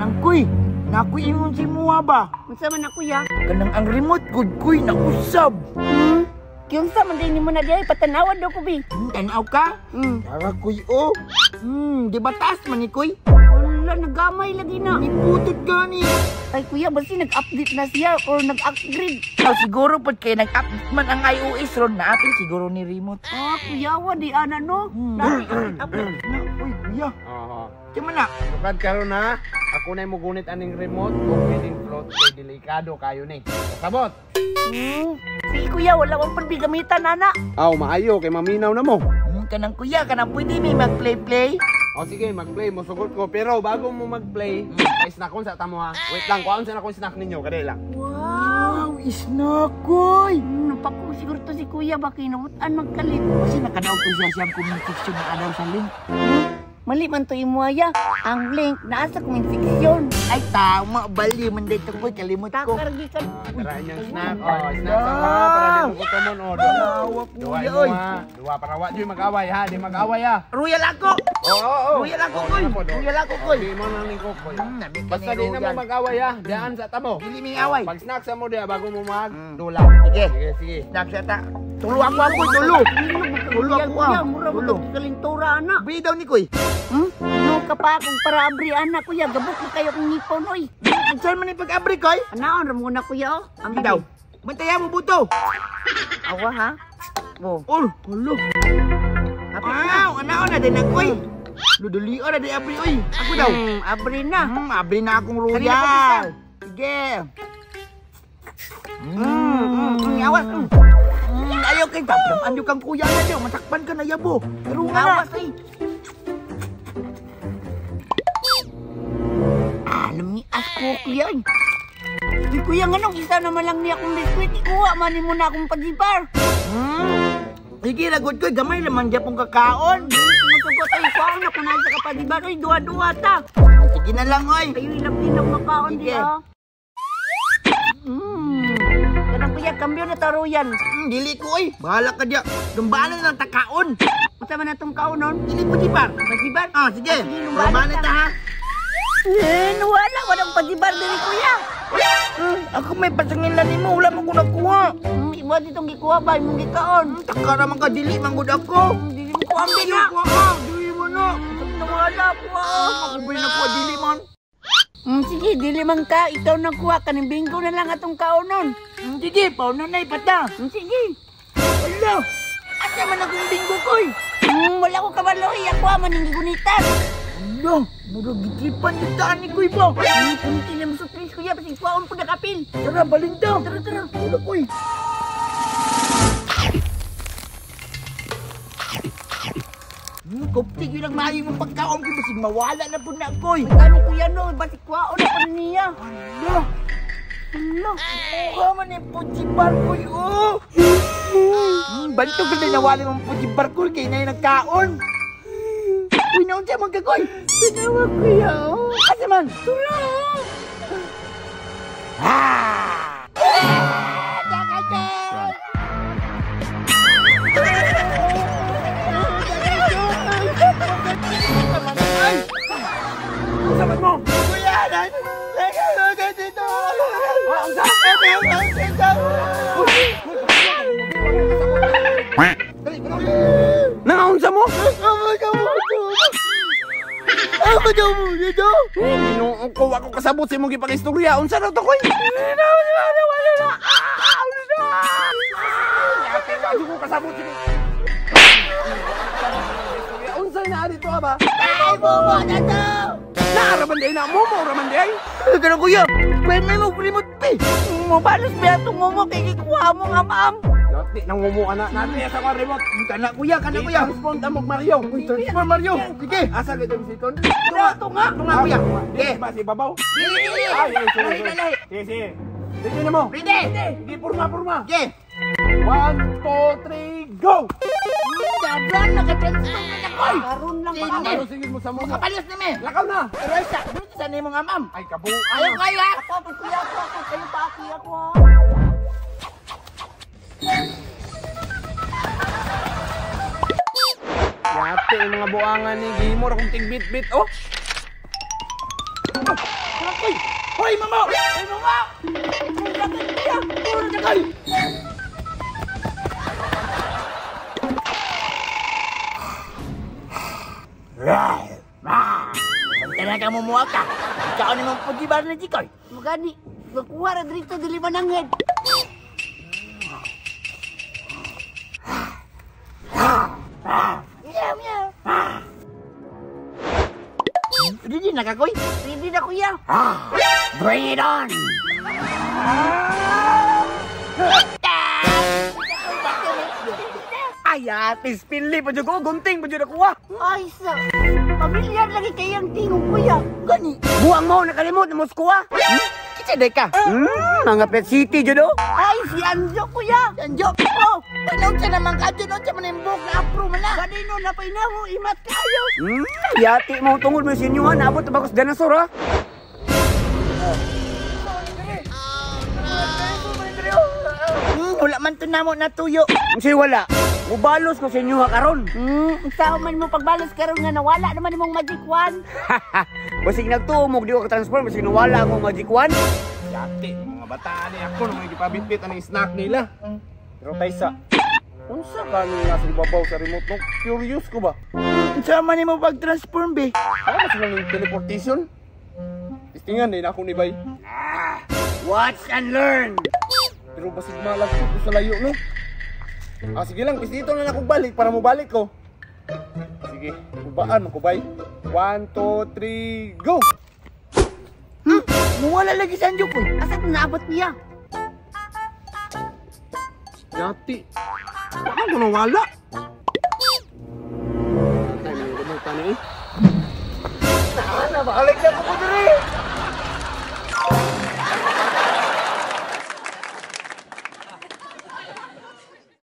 Kanang kuy, nakoy ingon si muha ba? Unsa man na, kuya? Kanang ang remote gud kuy nausab. Kinsa man din nimo na diay patanawan daw ko bi. Tanaw ka? Tara kuy oh. Di ba taas man ni kuy? Wala, nagamay lagi na. Niputot gani. Ay kuya, basta nag-update na siya or nag-upgrade. Oh, siguro pod kay nag-update man ang iOS ron na apil siguro ni remote. Ah, kuya, wa di ana no. Nag-update na. Uy, kuya. Oo. Di man na. Sukad karon ha. Ako na mo gunit aning remote ug feeding float kay delikado kayo ni. Kasabot. Sige kuya, wala akong pagbigamitan ana. Aw, maayo kay maminaw na mo. Kanang kuya, kanang pwede may mag-play-play. O sige, mag-play mo sugot ko pero bago mo mag-play, may snack kon sa tamo ha. Wait lang, kuhaan sa na akong snack ninyo kadai lang. Wow, snack koy. Napako siguro to si kuya ba kinutan magkalit. Kasi nakadaog ko siya siyang comment section na adaw sa link. Mali man to imuaya. Ang link naa sa comment section. Ay tama, bali man dito koy, kalimot ko. Takar gikan. Tara inyong snack. Oh, snack sa ha para di mo gutomon oh. Duwa, Duwa kuya, imo oy. ha. Duwa para wa jud mag-away ha, di mag-away ha. Royal ako. Oo. Royal ako koy. Royal ako koy. Di mo na ni ko koy. Nami ka Basta ni di na mo Royal. mag-away ha. Diyan sa tamo. Dili mi away. Pag snack sa mo diya bago mo mag dula. Sige. Sige, sige. Snack siya ta. Tulo ako ako, tulo. Tulo ako ah. Kuya, mura mo Tulo. kalintura ana. Bi daw ni koy. No ka pa akong para abri ana kuya, gabok na kayo kong ngipon oy. Saan man ni pag-abri koy? Anaon ra muna kuya oh. Ang daw. Bantaya mo buto. Awa ha. Oh. Oh, hulo. Wow, anaon na din ako oy. Luduli na di abri oy. Ako daw. Abri na. Abri na akong Kanina pa royal. Sige. Awas. Ayaw kay tapos ando kang kuya na daw, matakpan ka na yabo. Pero nga na. Awas oy. Alam ni asko kuya. Uy, kuya, nganong isa naman lang niya akong biskwit, ikuha man mo na akong pagipar. Sige, lagot ko, gamay naman dya pong kakaon. Masugot ay kuha na kung nasa kapadibar, oy, duwa-duwa ta. Sige na lang, oy. Kayo ilap din ang makaon Sige. diya. Kanang kuya, kambyo na taro yan. Dili ko, oy. Bahala ka dya. Lumbaan na lang takaon. Unsa man atong kaonon? Dili po jibar. Pagipar? Ah, sige. Sige, lumbaan Lumbaan na na ta, ha. Eh, wala, walang pagipar diri kuya. Ako may pasangin lang nimo, wala man ko nakuha. Imo ditong gikuha ba imong gikaon? Takara man ka dili man gud ako. Dili mo ko ambi Dili na. ko ka, dili mo na. Nawala ko. Ako ba nakuha dili man? Sige, dili man ka, ikaw nagkuha kaning bingo na lang atong kaonon. Sige, pauna na ipata. Sige. Ala, asa man akong bingo koy? Wala ko kabalo, ako man ning gigunitan. Ala, murag gitripan dito ani koy ba? Kunti na mo sa please kuya, basig kuhaon po nakapil. Tara, balinta. Tara, tara. Wala koy. Kupti yun ang maayo mong pagkaon ko, basig mawala na po na koy. Ano kuya no, basig kuhaon na po niya. Ala, Ala. mukha man yung pujibar koy, oh. Bantog ka na nawala mong pujibar koy, kaya na yung nagkaon. Uy, naon siya magkakoy? Tinawag kuya, oh. Asa man? Tula, oh. Ah! Sabat mo. Kuya, dito. Nangaunsa mo? Ako daw mo dito. Ginoo ko, ako kasabot sa imong gipakistorya. Unsa daw to koy? Wala ko kasabot sa imong. Unsa na dito ba? Ay, bobo na to. Naara man di na mo, mo ra man di ay. Pero kuya, pwede may mo remote pe. Mabalos ba itong momo kay gikuha mo nga ma'am? Di nang mumu ana natin sa akong remote. Kana kuya, kana kuya. Respond amog Mario. Uy, transfer Mario. Sige. Asa gid ang siton? Tunga, tunga, tunga kuya. Sige, ba si babaw? Dili, dili. Ay, ay, sorry, Lahi, sorry. lahi. Sige, sige. Sige na mo. Ready? Sige, purma, purma. Sige. 1, 2, 3, go! Dabran, naka-transfer na na koy. Karon lang Sige. pa. Ano sige mo sa mo? Makapalos na me. Lakaw na. Pero isa, dito sa nimo nga ma'am. Ay, kabuan. Ayaw kayo ha. Ako, ako, kuya, ako, ako, kayo pa, ako, ako. Yate yung mga buangan ni Gimor akong tigbit-bit oh. Uy, mamo! Uy, mamo! Puro na kayo! Bantay ka mo muha ka. Ikaw ni mong pujibar na Jikoy. Magani, magkuha ra dito dili mananghid. Meow meow. Ready na ka, Koy? Ready na kuya. Bring it on! Ay, pispili pa dyan ko. Gunting pa dyan ako, ah. Ay sa. Pamilyar lagi kayang tingog kuya. Gani. Buang mo, nakalimot na Moscow ah. Kitsa day ka. Mga Pet City dyan oh. Ay si Anjo kuya. Anjo. Oh, panaw siya naman ka dyan. Siya man yung buhok na apro man na. Gani no napainaw imat kayo. Yati mo tungod mo sa inyo ha. Naabot na bagos dinosaur ha. Wala man to namo natuyo. Kasi wala. Mubalos ko sa inyo ha karon. Sao man mo pagbalos karon nga nawala naman imong magic wand. Basig nagtuo mo, di ko ka-transform. Basig nawala akong magic wand. Yati, mga bata ni ako nung gipabitbit ang snack nila. Pero taysa, unsa ka nung nasa ibabaw sa remote no? Curious ko ba? Unsa man nimo pag-transform be? Ano sila ng teleportation? Tistingan din ako ni Bay. Watch and learn. Pero basig malagpot ko sa layo no. Ah, sige lang, dito na lang akong balik para mobalik ko. Sige, ubaan mo ko, Bay. 1, 2, 3, go! Muwala lagi sa Anjo ko. Asa naabot niya? Yati. Baka ko nawala. Tay, may remote ni eh. Nabalik na ko diri.